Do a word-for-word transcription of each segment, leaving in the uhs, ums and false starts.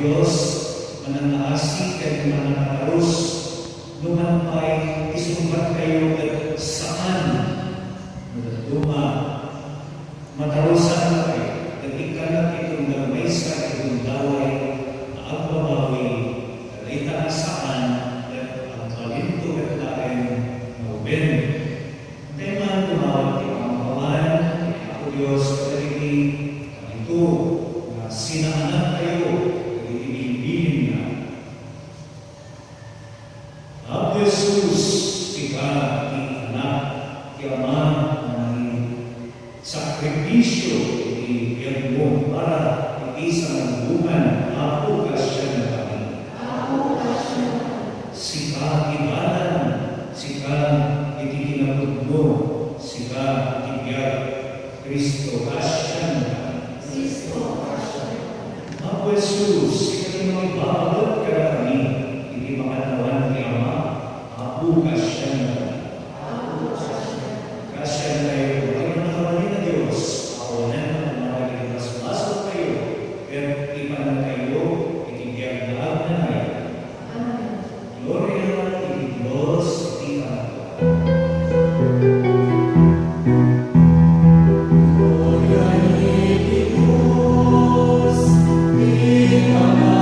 Dios, manangngaasi ken manangatarus, numan pay ti sungbattayo ket saan. No dadduma, matarusanna pay, ket ikkanna ti tunggal maysa iti gundaway nga agbabawi, dayta a saan, ket agbalinto met laeng nga ruben. Intay man tumawag ti pangawan ti Apo Dios kadagiti dagito nga sinaanantayo dagiti bilbilinna. Apo Jesus, sika ti Anak ti Ama nga nangisakripisio iti biagmo para iti sangalubongan. Apo, kaasianka kami. Apo, kaasianka kami. Sika ti dalan, sika iti kinapudno, sika iti biag. Cristo, kaasianka. Cristo, kaasianka. Apo Jesus, sika ti mangibabaet kadakami iti makannawan ti Ama. Apo, kaasianka. Apo, kaasianka. Kaasiantayo, Apo, ti mannakabalin a Dios, awanen a kumadagiti basbasoltayo, ket ipannatayo iti biag nga agnanayon. Amen. Gloria iti Dios iti Ama. Gloria iti Dios iti Ama.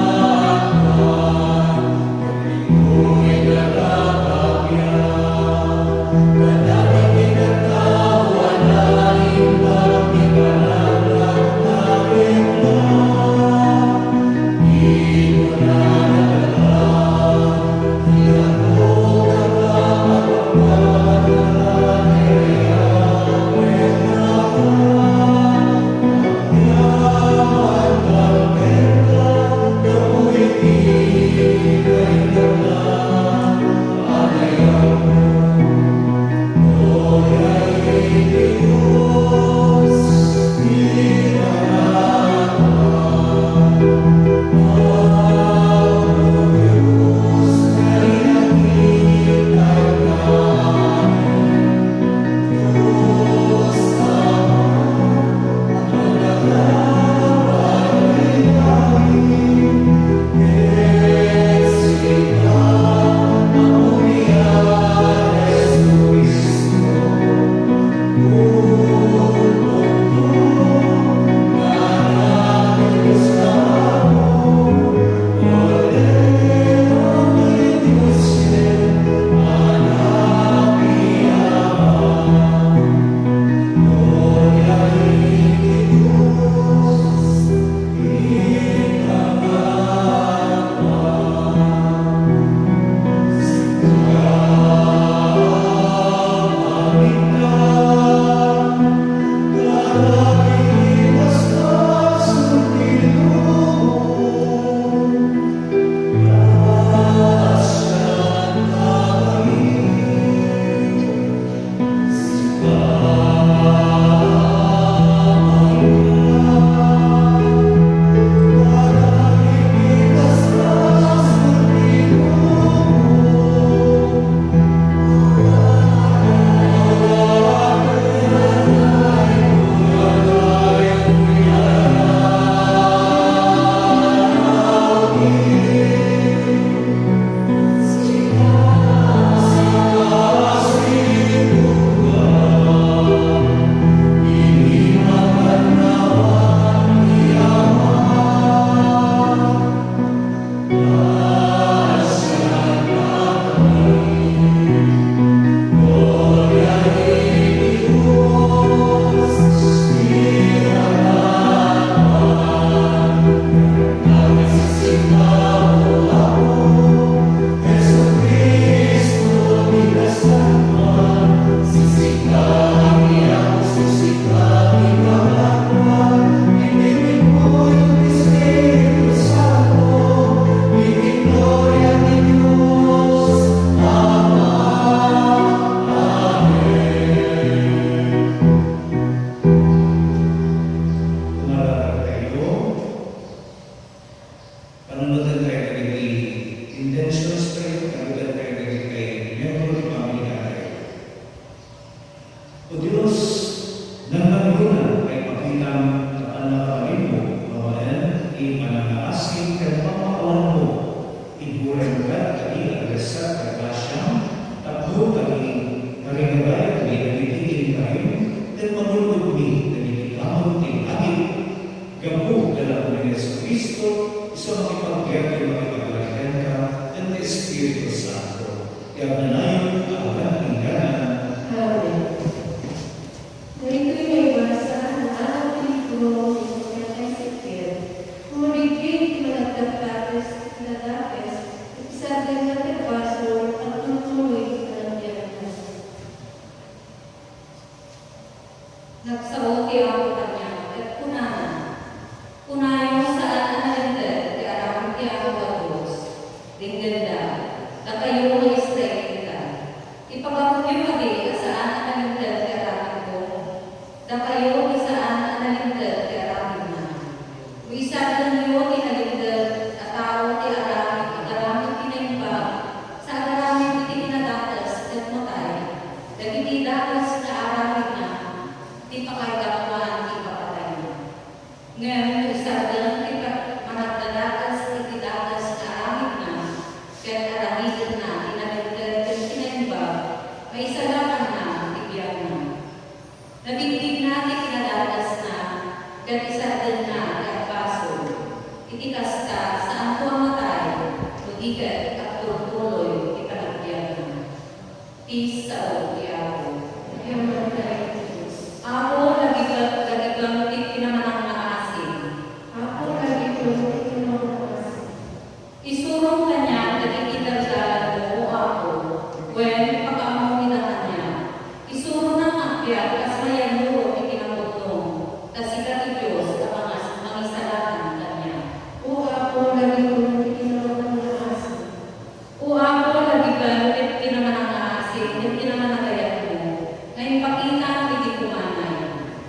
Jesu-Cristo, isu a makipagbiag ken makipaglaeng kenka, ken ti Espiritu Santo, ti agnanayon a awan ingganan. Amen. Daytoy maibasa nga adda iti libro ni Profeta Ezekiel. Umarigid ti Managdakdakes iti dakes, iti sardengna ti basol, agtultuloy ti panagbiagna. Nagsao ti Apo kaniak ket kunana, Kunayo, saan a nalinteg ti aramid ti Apo a Dios. Denggenda, dakayo nga Israelita. Ipagarupyo kadi a saan a nalinteg ti aramidko? Dakayo ti saan a nalinteg ti aramidna. No isardengyo ti nalinteg a tao ti aramid agaramid ti naimbag sa agaramid iti kinadakes ket matay, dagiti dakes nga aramidna ti pakaigapuan ti ipapatayna. Ngem no isardeng ti pa-, managdadakes iti dakes nga aramidna ket aramidenna ti nalinteg ken ti naimbag, maisalakanna ti biagna. Nabigbiagna ti kinadakesna ket isardengna ti agbasol. Iti kasta, saanto a matay, no di ket agtultuloy ti panagbiagna. Ti sao ti Apo. Apo, lagipem, lagipem ti pinamanangngaasi. Apo, lagipem ti pinamanangngaasi. Isurom kaniak dagiti dardalanmo, O Apo, wen, pakaammomi kaniak. Isuronam nga agbiag kas mayannurot ti kinapudnong, ta sika ti Dios a mangas-, mangisalakan kaniak. O Apo, lagipem ti pinamanangngaasi. O Apo, lagipem ti pinamanangngaasi ken pinamanagayatmo, nga impakitam iti kumanay.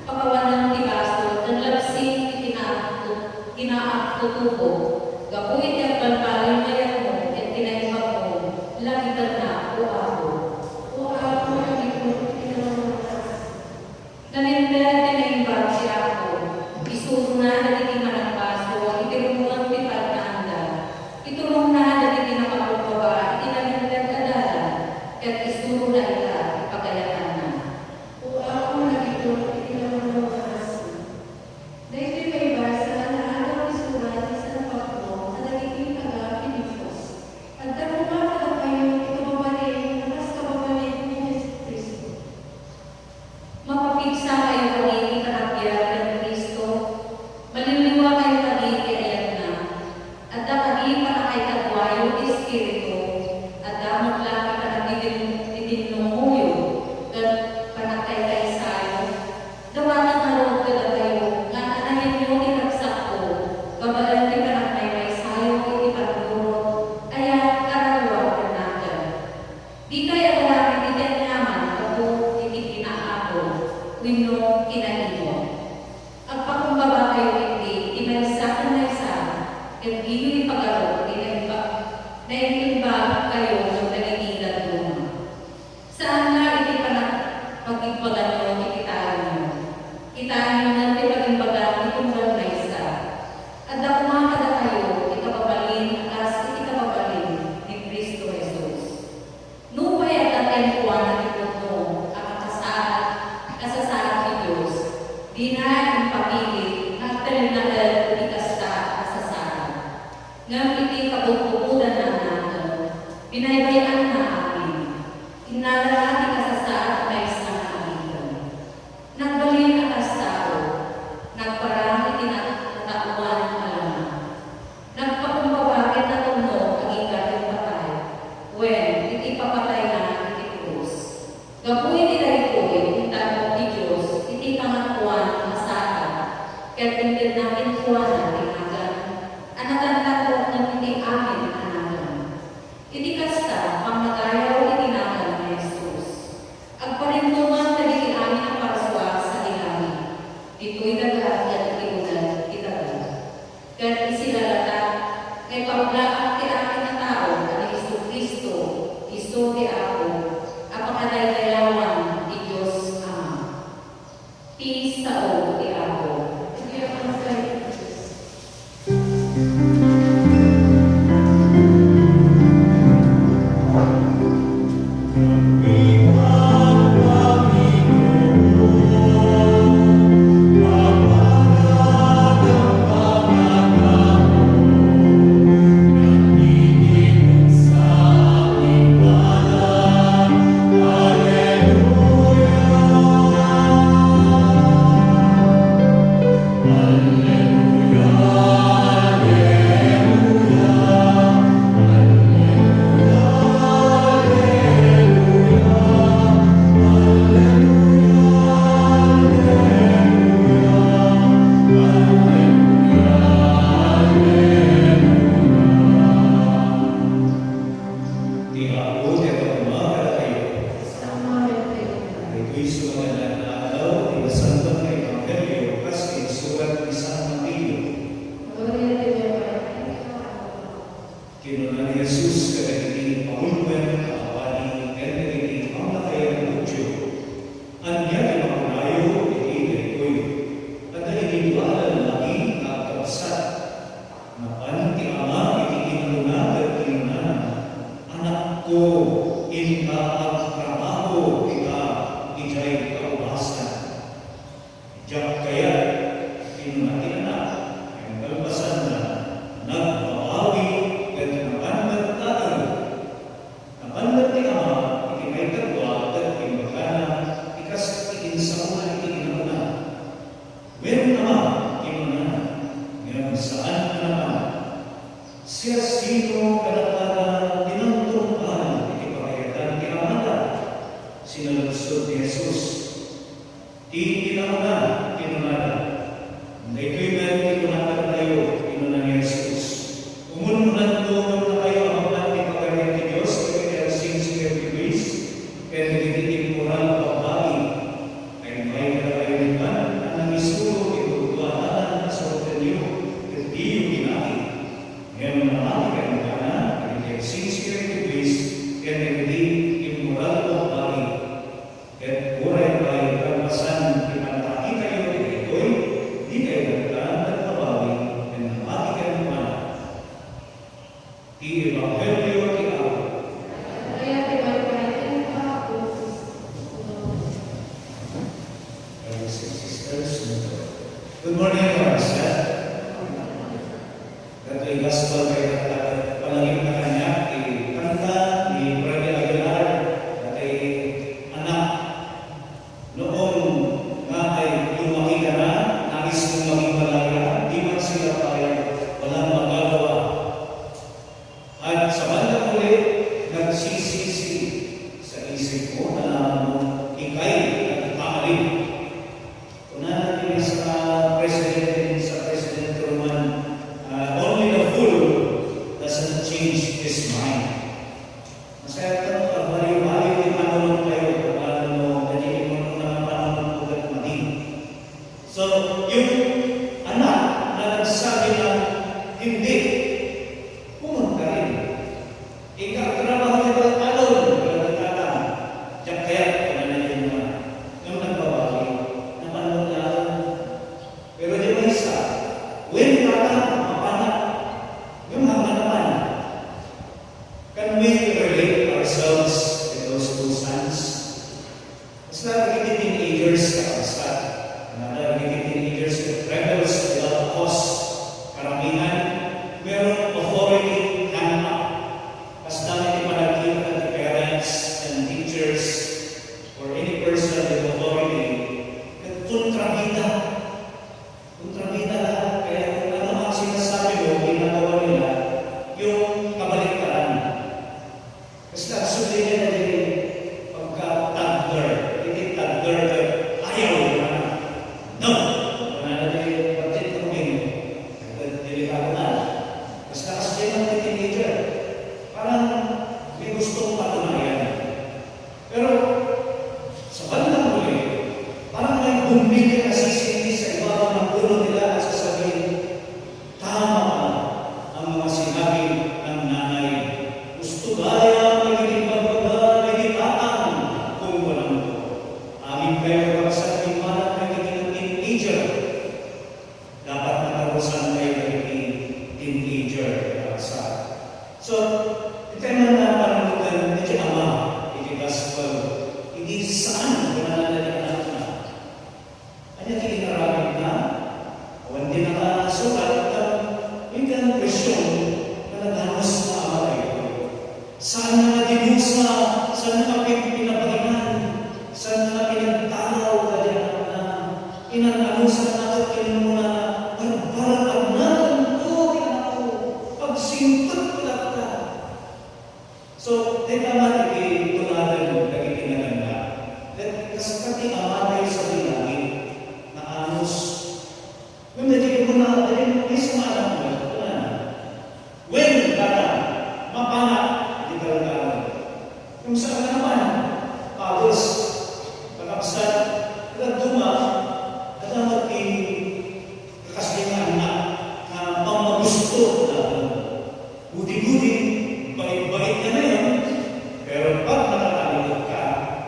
Pakawanem ti basol ken labsik ti kinaagtu-, kinaagtutubo. Gapu iti agbalbaliw nga ayatmo ken kinaimbagmo, lagipemnak, O Apo. O Apo, lagipem ti pinamanangngaasi. Nalinteg ti naimbag ti Apo. Isurona dagiti managbasol iti rumbeng ti paltaanda. Iturongna dagiti nakakurbaba iti nalinteg a dalan, ket isurona ita ti pagayatanna. O Apo, lagipem ti pinamanangngaasi. Daytoy maibasa nga adda isurat ni San Pablo kadagiti taga-Filipos. Adda koma kadakayo ti kababalin a kas kababalin ni Jesu-Cristo. Mapapigsa kayo kadi ti panagbiag ken Cristo? Maliwliwa kayo kadi ti ayatna? Adda kadi pannakaikaduayo ti Espiritu? Adda met la ti panagdidin-, didinnumoyo ken panagkaykaysayo? Gapu ta ngarud kadakayo nga anayenyo ti nagsakko babaen ti panagmaymaysayo iti pannurot, ayat, kararuar ken nakem. Dikay agaramid iti aniaman gapu iti kinaago wenno kinaimog. Agpakumbabakayo ketdi iti maysa ken maysa, ket diyo ipagarup ti naimba-, naimbagkayo ken dagiti dadduma. Saan nga iti panagpagimbaganyo ti kitaenyo. Kitaenyo met ti pagimbagan ti tunggal maysa. Adda koma kadakayo ti kababalin a kas iti kababalin ni Cristo Jesus. Nupay adda kenkuana ti pudno a kakasaad, kasasaad ti Dios, dina impapilit nga agtalinaed iti kasta a kasasaad. Ngem iti kabudbudodanna nakem, binaybay-anna amin. Innalana ti kasasaad a maysa nga agingga. Nagbalin a kas tao, nagparang iti nat-, nataoan a lama. Nagpakumbaba ket natulnog agingga ti patay, wen, iti ipapatayna iti krus. Gapu iti daytoy, intan-ok ti Dios iti Kangatoan a Sara, ket intedna kenkuana ti nagan a natantan-ok iti amin a nagan. Iti kasta, pammadayaw iti nagan ni Jesus. Agparintuman dagiti amin a parsua sadi langit. Ditoy daga ket iti uneg ti daga. Ket isilalata, nga ipablaak ti amin a tao a ni Jesu-Cristo, isu ti Apo, a pakadaydayawan ti Dios Ama. Ti sao ti Apo. Siasino kadakuada ti nangtungpal iti pagayatan ti Amada? Sinaludsod ni Jesus. Ti kinuna, kinunada. Daytoy met ti kuna kadatayo, kinuna ni Jesus. Umunonanto ngem dakayo a mapay ti Pagarian ti Dios ket ti agsingsingir ti buis, ken dagiti immoral a babbai. Ay, imbay kadakayo ni Juan a nangisuro iti gudua a dalan a surotenyo, ket diyo kinakit. Ngem namati kenkuana dagiti agsingsingir ti buis ken dagiti immoral a babbai. Ket uray pay kalpasan ti pannakakitayo ti daytoy, dikayo latta nagbabawi ken namati kenkuana. Ti Ebanghelio ti Apo. Kaya ti pagpahiting ka, Apo. Brothers and sisters, good morning, Pastor. Datoy gospel kay tatta, palagip na kaniak ti kanta ni Freddy Aguilar, datoy anak. Noon nga ay lumaki ka na, nais mong maging malaya, di man sila payag, walang magagawa. At sa bandang huli, nagsisisi sa isip mo na lamang mo ikay nagkamali. Kunana ti sa president, sa President Truman, ah, "Only the fool doesn't change his mind." Masayat kano a baliw-baliw ti panunot tayo, tapno dagiti umuna nga panunot mo ket madi. So, yung anak na nagsabi na, "Hindi," pumunta rin. Ikatrabaho ni Baltalon, pero ni Tatang, diak kayat, kunana yung mga, yung nagbabawi, napanunot na. Pero di ba isa, when Tatang, mapanak, yung hanggang naman. Can we relate ourselves with those two sons? Mas lalo dagiti teenagers, kakabsat. Ano, dagiti teenagers, rebels without cause. Karamihan, merong authority hang up. Kas dagiti panagkita ti parents and teachers or any person with authority, ket kontrabida. Kontrabida lahat. Kaya kung ano ang sinasabi mo, ginagawa nila, yung kabaliktaran. Kasi ang suli nila diri, pagka toddler, iti toddler ka, ayaw, wala na. No! Wala na diri, pati itong game. Delikado na. Mas lakas din ang teenager. Parang may gustong patunayan. Pero sa bandang huli, parang may bumili na sisindi sa ibabaw ng ulo nila at sasabihin, "Tama pala ang mga sinabi ng nanay. Gusto gayam dagiti imbagbaga dagiti tatang," kung kunam ko. Amin kayo, kakabsat, ti para dagiti teenager. Dapat matarusan tayo dagiti teenager, kakabsat. So, itay man nga panunoten iti ama iti gospel, iti saan kunana dagiti anakna. Ania ti inaramidna? Awan ti nakasurat, ngem inton presyon nga nadanos nga ama daytoy. Saan nga dinusa, saan nga pin-, pinabaginan, saan nga pinagtalaw dagiti anakna. Inananusan na ket kinunana, "Barbarag a naganto ti anakko, agsingpet ko latta." So, dayta man iti tunagen dagiti naganna. Ket kasta ti Amatayo sadi langit, naanus. Ngem dagiti kuna, dagiti maysa nga anak met, kunana, "Wen, Tata, mapanak iti taldalan." Ngem saan nga napan, pagos, kakabsat, dadduma, adda met ti kakasdi nga anak nga pammagusto laeng. Budi-budi, bait-bait na ngayon, pero pag nakatalikod ka,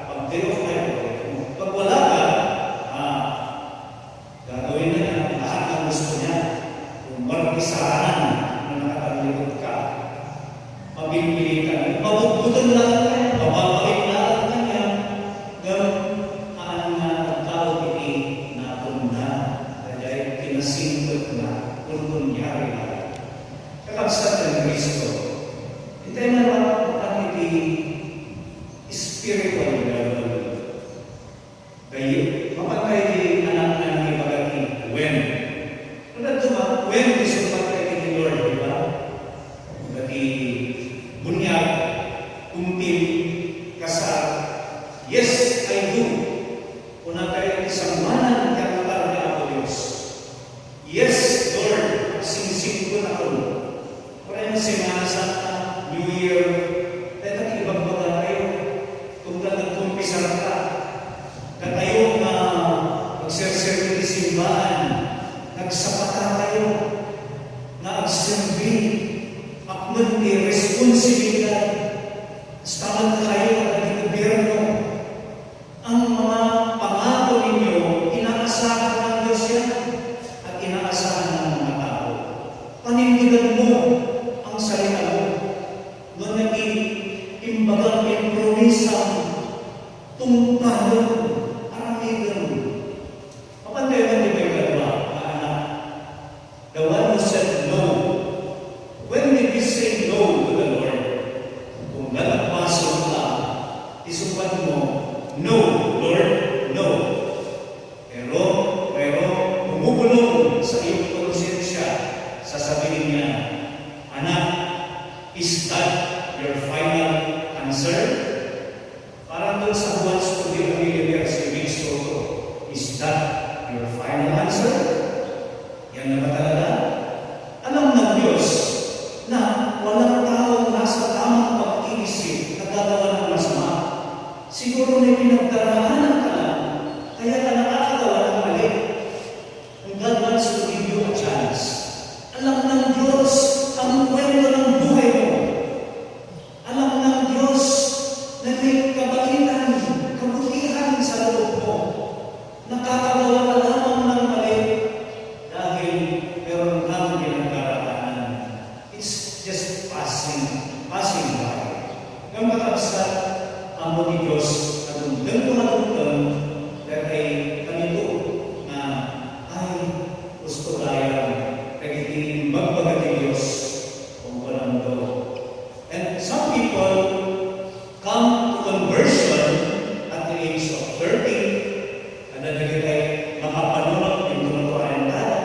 pag day off na yun, pag wala ka, ah, gagawin na niya lahat ng gusto niya. Kung markisaran na nakatalikod ka, mapilpilitan, mabutbutan na lang niya, mababait na lang niya, ngem haan nga nagtao iti napunda, daydiay kinasingpet na, kun kunyari na. Kakabsat ken Cristo, itay man mapan iti spiritual level. Kay, mapan tayo iti anak nga nangibaga ti wen. Ano dadduma, wen ti sungbat tayo iti Lord, di ba? Semana Santa, New Year, dayta ti ibagbagatayo. Tunggal nagkumpisarta, datayo nga agserserbi ti simbahan, nagsapatatayo nga agserbi, apmen ti responsibilidad. Kasta met kayo, kadagiti gobierno, ang mga pangako ninyo, inaasahan ng Diyos yan, at inaasahan ng mga tao. Panindigan mo ang salita mo. No, naging imbagang impromisang tungpalon, aramiden. Mapan kayo nga di may kadua nga anak? The one who said no. When did we say no to the Lord? Kung nagpasok ka, isubat mo, "No, Lord, no." Pero, pero, bumubulong sa iyong konsensya, sasabihin niya, "Anak, is that your final answer?" Parang dun sa Who Wants to Be a Millionaire, si Vic Soto, "Is that your final answer?" Yan na ba talaga? Alam ng Diyos na walang taong nasa tamang pag-iisip na gagawa ng masama. Siguro may pinagdaraanan ka lang, kaya ka nakakagawa ng mali. And God wants to give you a chance. Alam ng Diyos ang kwento ng buhay mo. Alam ng Diyos na may kabaitan, kabutihan sa loob mo. Nakakagawa ka lamang ng mali dahil meron kang pinagdaraanan. It's just passing, passing by. Ngem kakabsat, ammo ti Dios a dumteng nga dumteng, dagiti kanito nga, ay, gusto gayam dagiti imbagbaga ti Dios ken kunamto. And some people come to conversion at the age of thirty, Adda dagiti makapanunot intono kuarentada,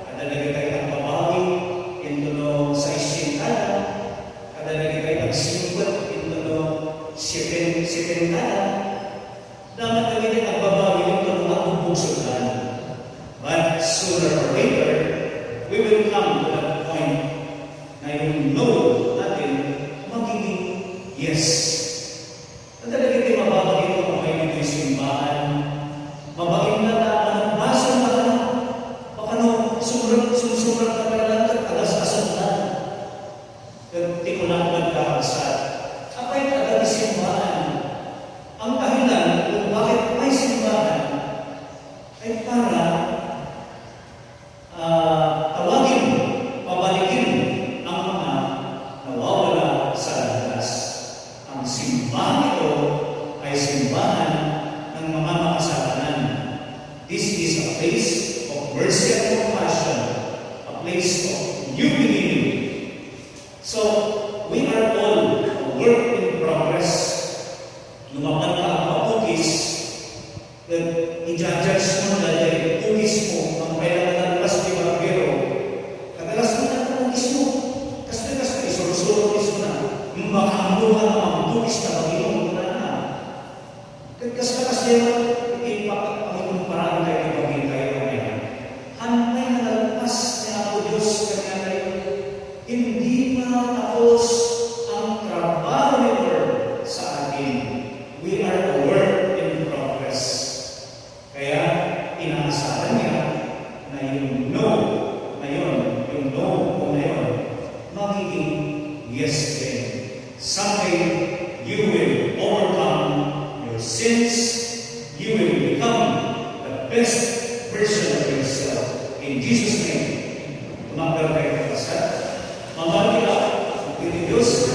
adda dagiti agbabawi intono saisientada, adda dagiti agsingpet intono sieten-, sietentada, adda met dagiti agbabawi intono agbubbugsoddan. But sooner or later, we will come to that point na yung no natin magiging yes. Adda dagiti mababagin nga umay ditoy simbahan. Mabain na ta, managbasol na ka na. Baka no, sumrek, sumsumrek na pay lang, ket agas-asok na. Ket ti kunak met, kakabsat, apay ta adda ti simbahan? Ang dahilan kung bakit may simbahan ay para Ah, tawagin, pabalikin ang mga nawawala sa landas. Ang simbahan ito ay simbahan ng mga makasalanan. This is a place of mercy and compassion, a place of new beginning. So, we are all a work in progress. No mapan ka agpapukis, ket i-judge mo daydiay pukismo, ang kailangan nalpas ti barbero. Kadalas mo na pukismo. Kastoy, kastoy, isursuro mismo na. Makaammo ka nga mangpukis ta bagim, kunana. Ket kas-, kas-, kasdiay met iti pag-, pangikumpara tayo ti bagitayo, amen. Hantay nga nalpas ni Apo Dios kaniatayo. Hindi pa tapos ang trabaho ni Lord sa atin. We are a work in progress. Kaya inaasahan niya na yung no, ngayon, yung no mo ngayon, magiging yes din. Someday, you will overcome your sins. You will become the best version of yourself. In Jesus' name, tumakbo kayo, Pastor. Mamanuya, iti Diyos,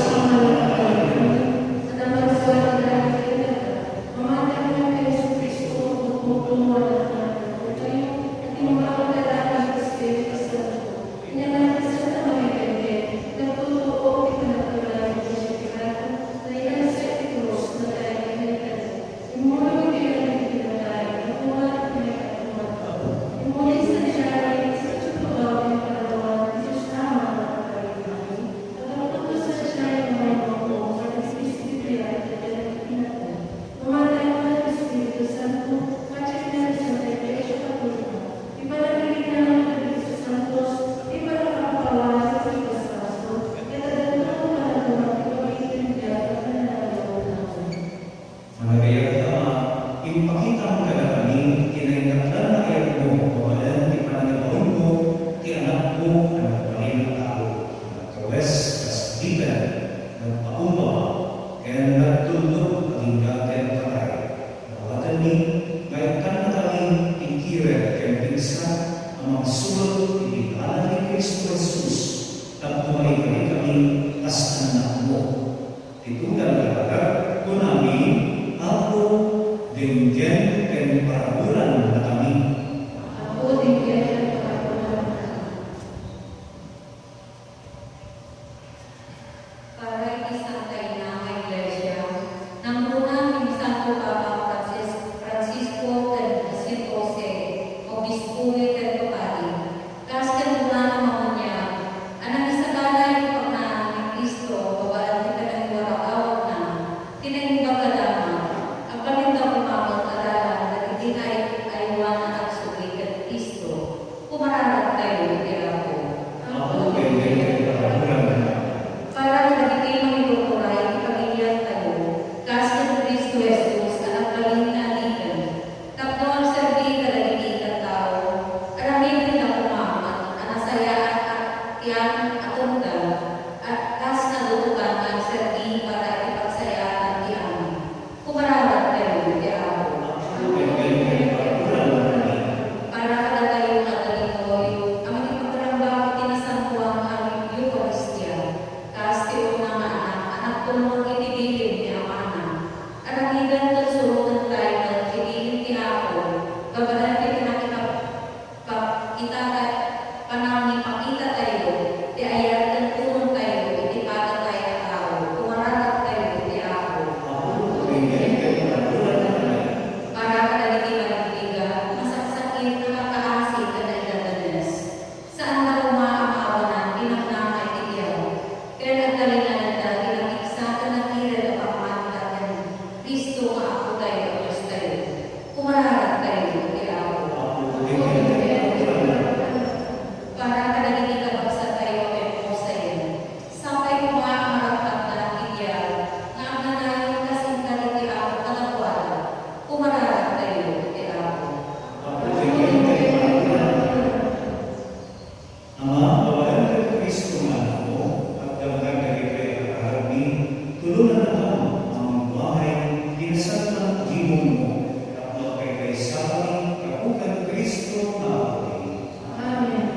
Anggaten patay. Awatenmi nga ikkannakami ti kirem ken pigsa a mangsulet iti ngalan ni Cristo Jesus tapno maikarikami kas annakmo. Ti tunggal nga alagad, kunami, Apo, denggen ken paraburannakami. Apo, denggen ken paraburannakami. Para iti Santa Ina nga Iglesia, nangruna ni Santo Papa Francis-, Francisco ken Jacinto Jose, Obispo ken Papadi, kas ken kuna a mammuniag, a nangisagana iti pagnaan ni Cristo babaen ti panangiwar-awatna, ti Naimbag a Damag, agbalinda koma met a dalan dagiti naay-aywan a nagsubli ken Cristo. Kumararadtayo iti Apo. Apo, denggen ken paraburannakami. Para kadagiti mangiturturay iti pamiliatayo, kas ken Cristo Jesus a nagbalin nga adipen, tapno agserbi kadagiti tattao, aramidenda koma met a nasayaat a, ti atonda, a, kas nadutogan nga agserbi para iti pagsayaatan ti amin. Kumararadtayo iti Apo. Para kadatayo nga adda ditoy a makipagrambak iti nasantoan a Eukaristia, kas ti umuna nga anak a nagtulnog iti bilin ni Amana, aramiden ket surotentayo met ti bilin ti Apo, babaen iti nakipag-, Pakitata-, panangipakitatayo ti ayat ken tulongtayo iti patatay a tao. Kumararadtayo iti Apo. Apo, denggen ken paraburannakami. Para kadagiti marigrigat, masaksakit, nakakaasi, ken naidadanes, saanda koma a maawanan ti namnama iti biag, ken agtalingananda ti napigsa ken nakirem a pammanna ken Cristo nga Apotayo a Diostayo. Kumararadtayo iti Apo. Para kadagiti kabsatayo a Peposayen, sapay koma a maragpatda iti biag nga agnanayon kas inted ti Apo kadakuada. Kumararadtayo iti Apo. Ama, babaen ken Cristo nga Anakmo, agdamag dagitoy a kakaaragmi, tulonannakami a mangruar iti nasantoan a gimonmo, tapno agkaykaysakami gapu ken Cristo nga Apomi. Amen.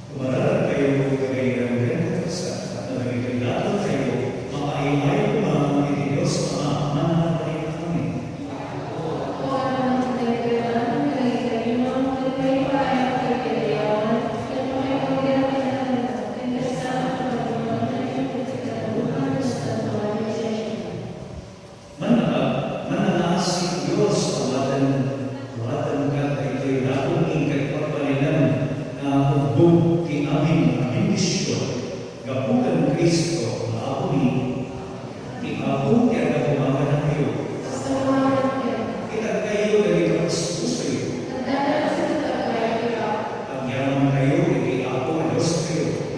Kumararadtayo, kagayem ken kakabsat, tapno dagitoy datontayo, mapaayo-ayo koma iti Dios Ama a Mannakabalin. Amen. Mannaka-, mannakaasi, Gapu ken Cristo nga Apomi, ti Apo ti adda koma kadakayo. Itagkayo dagiti puspusoyo. Agyamankayo iti Apo a Diostayo.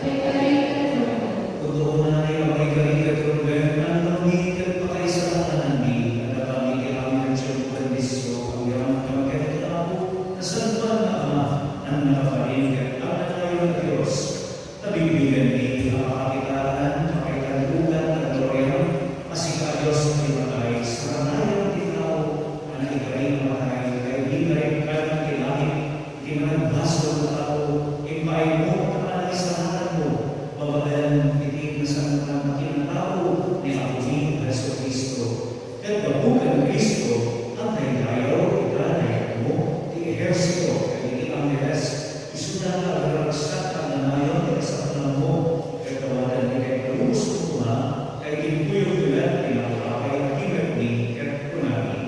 Putonayo a maikari ket rumbeng, annammi ket pakaisaranganmi, adda kami iti amin a tiempo ken disso, agyaman kami ken Apo, nasantoan nga Ama, a nakabalin ket agnanayon a Dios. Nabibigani a pakakitaran, pakaitandugan a gloria, a sika a Dios a di matay, saranayan ti tao a naikari a matay, kay di karikkan ti langit, iti managbasol a tao, impaaymo a panangisalakanmo, babaen iti nasantoan a kinatao ni Apomi a Jesu-Cristo. Ket gapu ken Cristo, agdaydayaw ita dayagmo ti ehersito dagiti angheles, isuda nga agraragsak agnanayon ti kasapulanmo, ket awadanmi ket nalubosko koma, ta iti kuyogyo met ti maturapay a gimekmi ket kunami.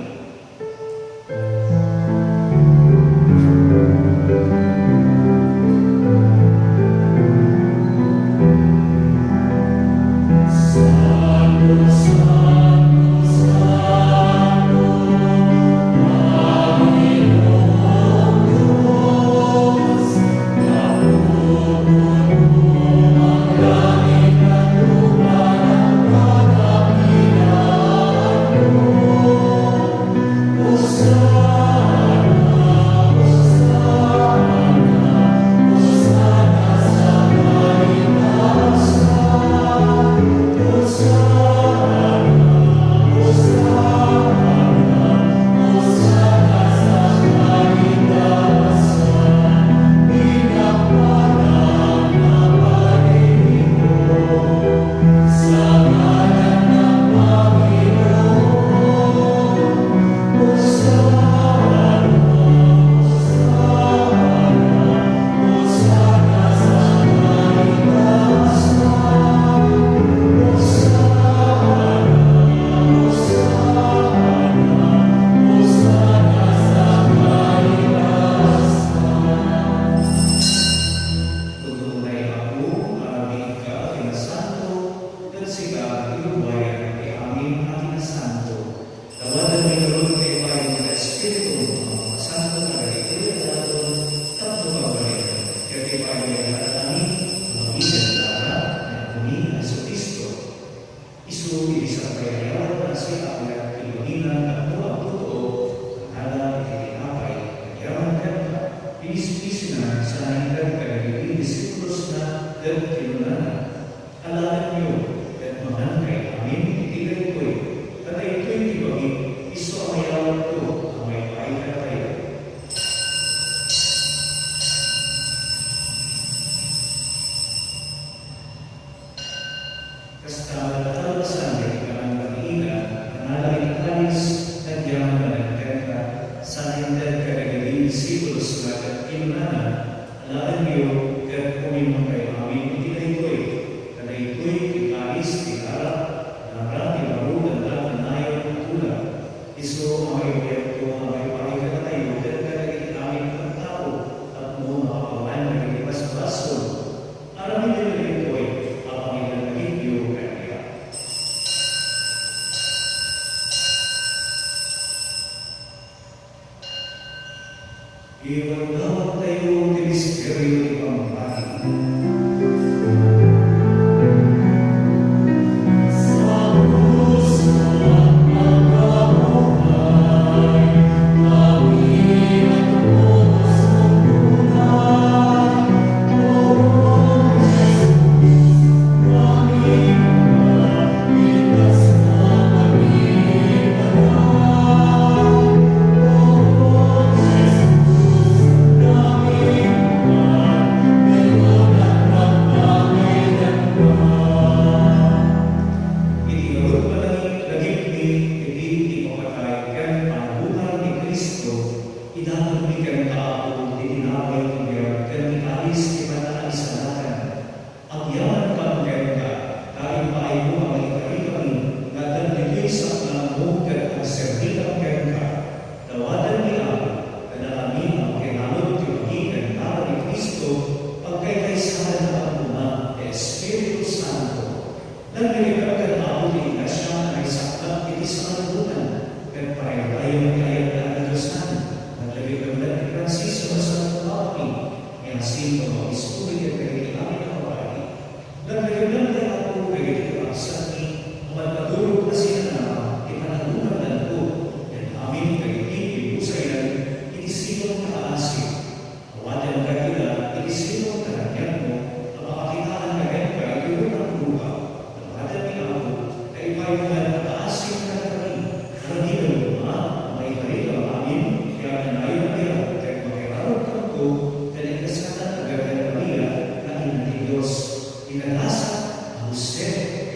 Unay, Apo, aramidka a kinasanto, ket sika ti lubwayan ti amin a kinasanto. Awadanmi ngarud ti ipaaymo ti Espiritum a Santo kadagitoy a daton tapno pagbalinen ket ipaaymo kadakami a mabiit a Anak ni Apomi a Jesu-Cristo. Isu iti sakbay a yawen a siapyat ti bagina tapno agtutoo, nangala iti tinapay, nagyaman kenka, pinispisina, sana inted kadagiti disipulosna, ket kinunana, Alaenyo ket mangankayo amin iti daytoy, ta daytoy ti bagik, isu a mayawatko a maipaay kadakayo. Kasta met, kalpasan daytoy a panangbagiitan, nangala iti kalis, nagyaman manen kenka, sana inted kadagiti disipulosna ket kinunana, Alaenyo ket uminumkayo amin iti daytoy, ta daytoy ti kalis ti larak, larak ti baro ken agnanayon a tulag. Isu a maibuyatko a maipaay kadakayo ket kadagiti amin a tattao tapno mapapawan dagiti basbasol. Aramidenyo daytoy a pangidanagityo kaniak. Iwagawagtayo ti misterio ti pammati. Santo. Laglagipen ken Apo ti Iglesia a naisaknap iti sangalubotan, ket parayrayen ti ayat a nadiosan. Laglagipen met ni Francisco a Santo Papami, ni Jacinto nga Obispo iti dagiti amin a papadi. Laglagipen ti Apo dagiti kabsatmi a magpadulog a sinanaba ti panagumannanko ken amin dagiti pinusayan iti sining nga aasik. Awatenka ida iti sining nga raniagmo a pakakitaanka kenka iti rupa nga rupa. Awatenmi, Apo, ta ipaymo met a aasik kadakami. Aramidem koma a maikarikam amin ti agnanayon a biag ket makirarag kenka ken ni Santa Virgen Maria nga Ina ti Dios, ti nagasat a Jose,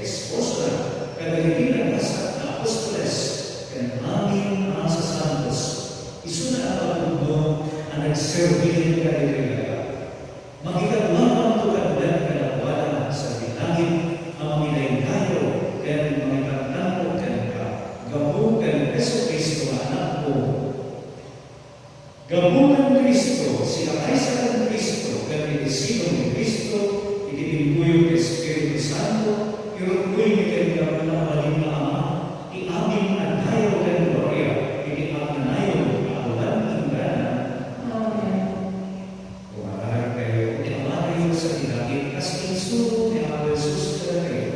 esposona, kadagiti nagasat nga apostoles, ken amin a sasantos. Isuna a napudno a nagserbi kenka ditoy daga. Makikaduakanto kaniak kadakuada sadi langit a mangidaydayaw ken mangikankanto kenka, gapu ken Jesu-Cristo nga Anakmo. Gapu ken Cristo, sikakaysa ken Cristo, ken iti sining ni Cristo, iti timpuyog ti Espiritu Santo, iruknoymi kenka, a mabalin nga Ama, ti amin a dayaw ken gloria iti agnanayon a awan inggana. Amen. Umararag tayo iti Amatayo sadi langit, kas insurat ni Apo Jesus kadatayo.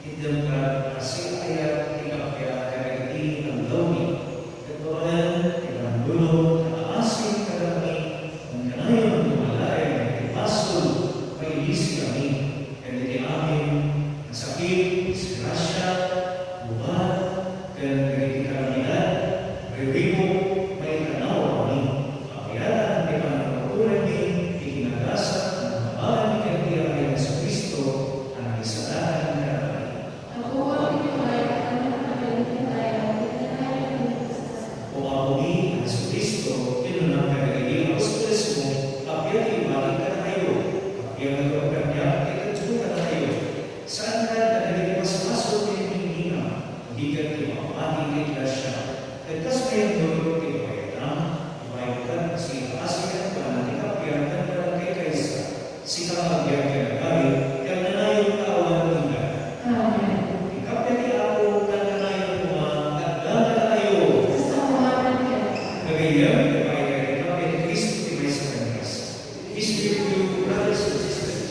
Itdem kad a siak ti kappia kadagiti allawmi, ket babaen ti panagdulong a aasik kadakami, ken kanayon nga malaen ti basol, mailisikami ken iti amin a sakit, disgrasia, bubat, ken dagiti kalamidad, riribuk, maikanaw a bani. Pabayatan ti panagpatuloymi ti kinagasat a nangabagan ken ti Apo Jesu-Cristo a nangisalakan kadakami. Apo, iti pagayatan, nagpakayat ti tayo, iti tayo, O Apomi a Jesu-Cristo, kinunam kadagiti apostolesmo, appiak ti ibatik kadakayo, appiak nga kaniak ti kadto kadakayo. Saan nga dagiti masmasol ti nagingina, di ket ti mapati ti grasia. Ket kas kayatyo ti ipayatam, ipayatam a siak a siak ti kappia ken panagkaykaysa. Sika nga agbiag ken agari, ti agnanayon nga awan inggana. Amen. Ti kappia ti Apo, kankanayon koma, agdama tayo. Kasta koma, amen. Gagayyem, ti kappia ti Cristo ti maysa ken maysa. Espiritu, brothers and sisters.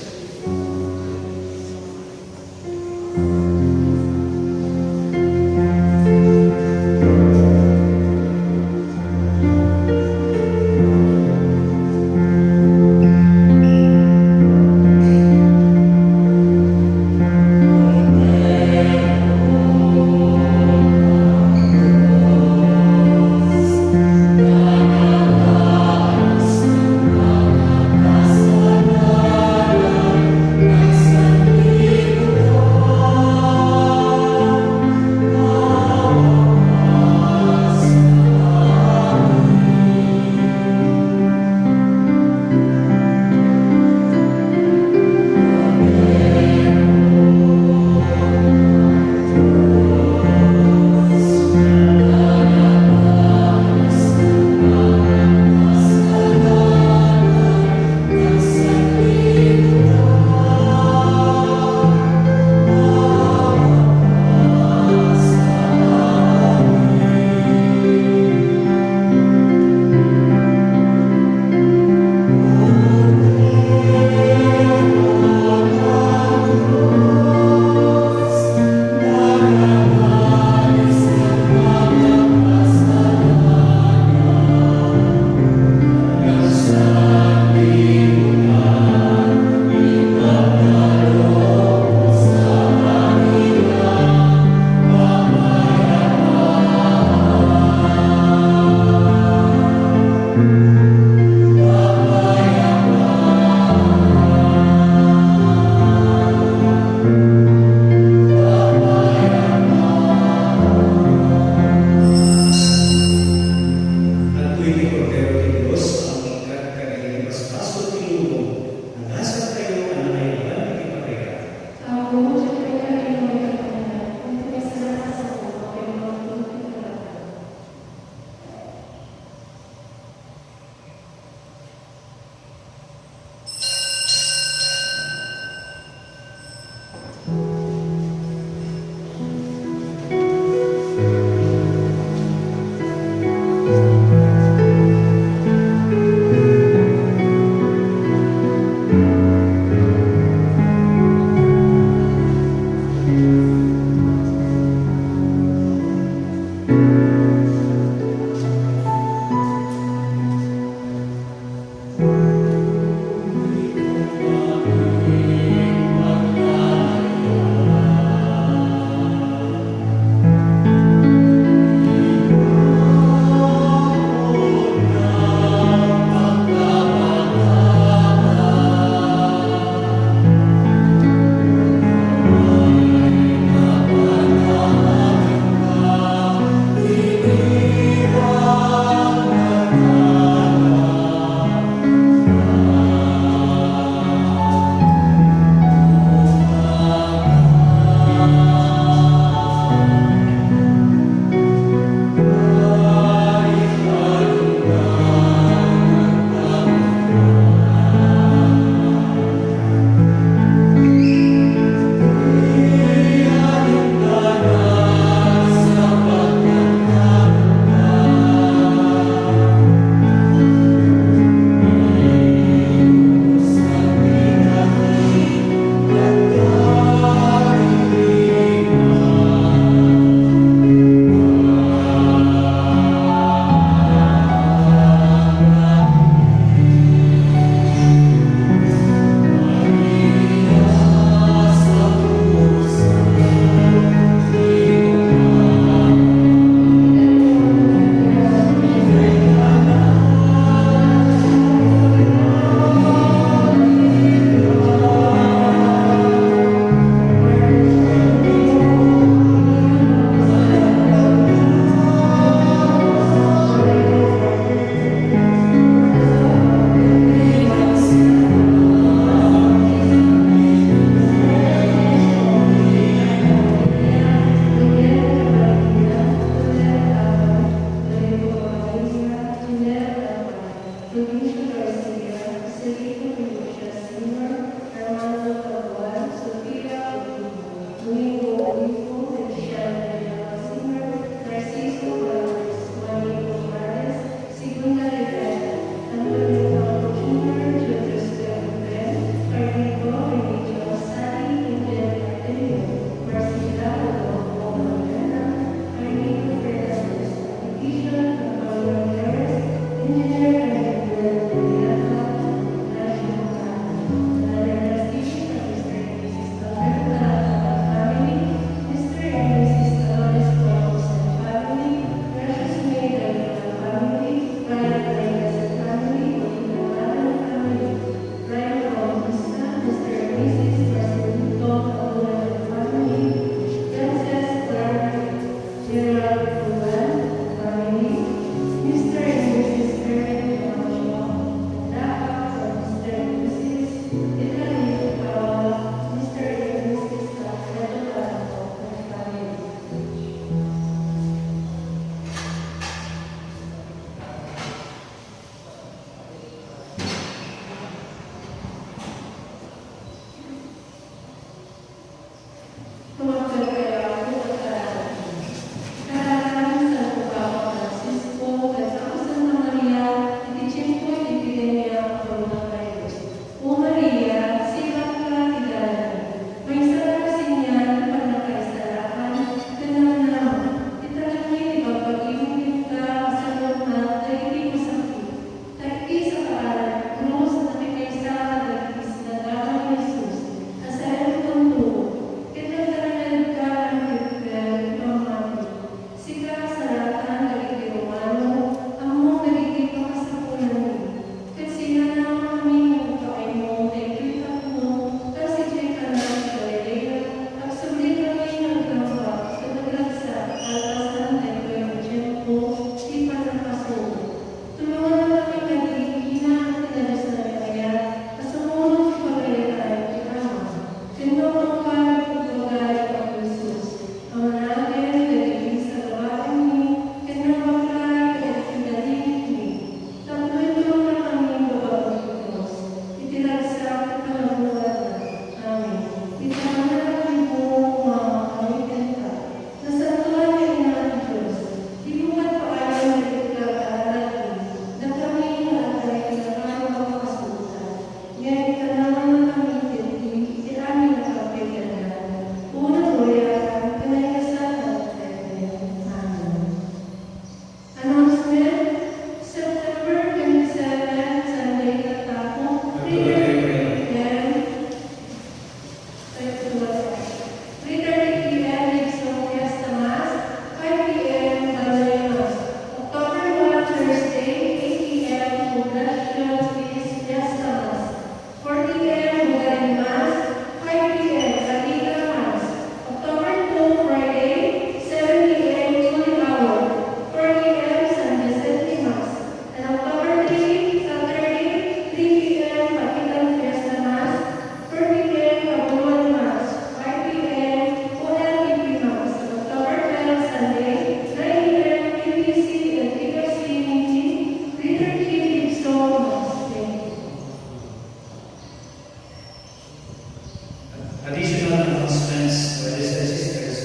Additional announcements, brothers and sisters.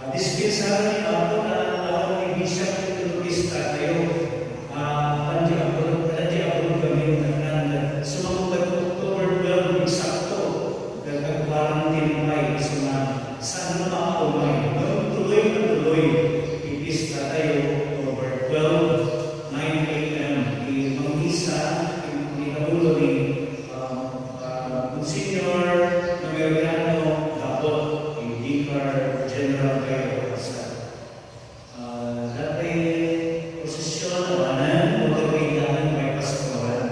Ah, dispensaryo ni Apo nga awan ni Bishop iti lubis tayo. Ah, awan di abroad, awan di abroad kami, and sumangpet October twelve, eksakto, nagka-quarantine pay, so nga, saan na makaumay? Ngem tuloy na tuloy ti pista tayo, October twelve, nine A M. Ti mammisa, ti, ti kabulo ni, um, uh, Monsignor Numeriano Dapot, ti Vicar General tayo, sa Ah, daytoy prosesion, awanen, motor kailangan may pastoran.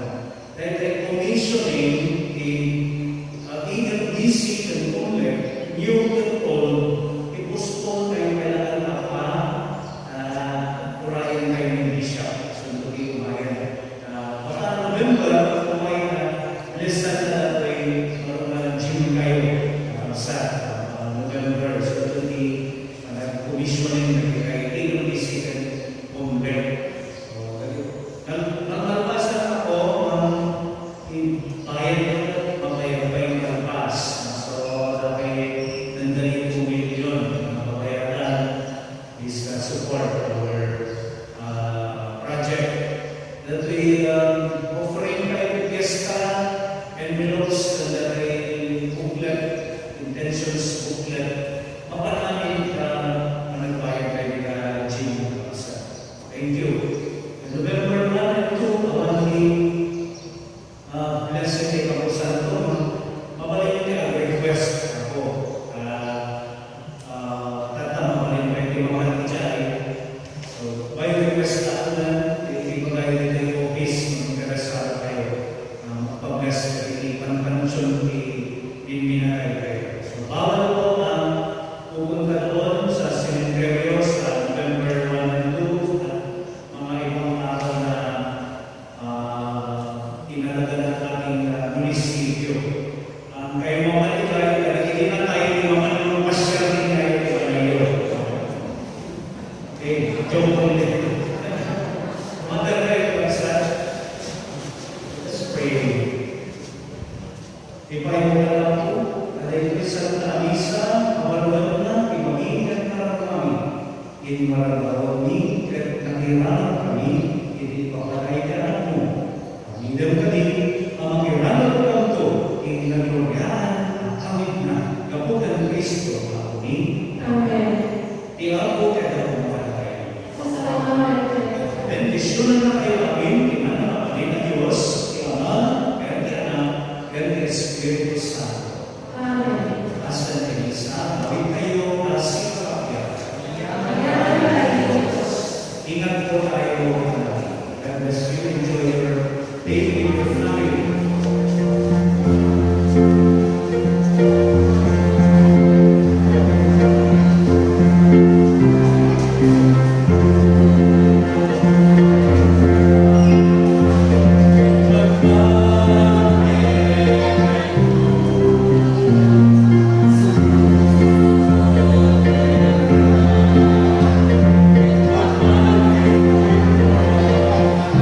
Daytoy commissioning ti, ah, E M D C ken Comelec, new ken old, i-postpone tayo kailangan apa, ah, urayan tayo ni Bishop. Sunod ti umayan. Ah, baka November, kung may, ah, blessed na daytoy, normal June kayo. Ah, sa, ah, November. So, ito ti Nag-commissioning dagiti A M D C ken Comelec. So, dagiti, nal-, nagmalpasan ako, ang i-, bayad ko, mabayad pa yung malpas. So, dagiti nanda ni two million, mababayaran is, uh, support our, uh, project. Dagiti, um, offering tayo, fiesta, envelopes, and dagiti booklet, intentions booklet, mapan amin, uh, a nagbayad tayo, uh, Jimmy Kabasa. Thank you. November one and two, awan ni Ah, blessed ti Kampo Santo, no? Mabalin ti ag-request ako. Ah, ah, tatta, mabalin pay ti mapan idiay. So, by request ako na, ibagay ditoy office, no? Kada Sabado kayo. Ah, magpa-bless iti panpansion ti minminatay kayo. So, bawal po ang pupunta doon sa sementeryo sa November one and two at mga ibang araw na ah, inalagad ng ating, ah, munisipyo. Ang kayo mga maligay, talaga hindi na tayo yung mga nagpasyal din tayo kay Panayo. Eh, joke lang din. Mother kayo, Pagsa. Let's pray. Ipay mo na lang po, na dahil sa Santa Misa, mabaruan na, imaging at marami. In marang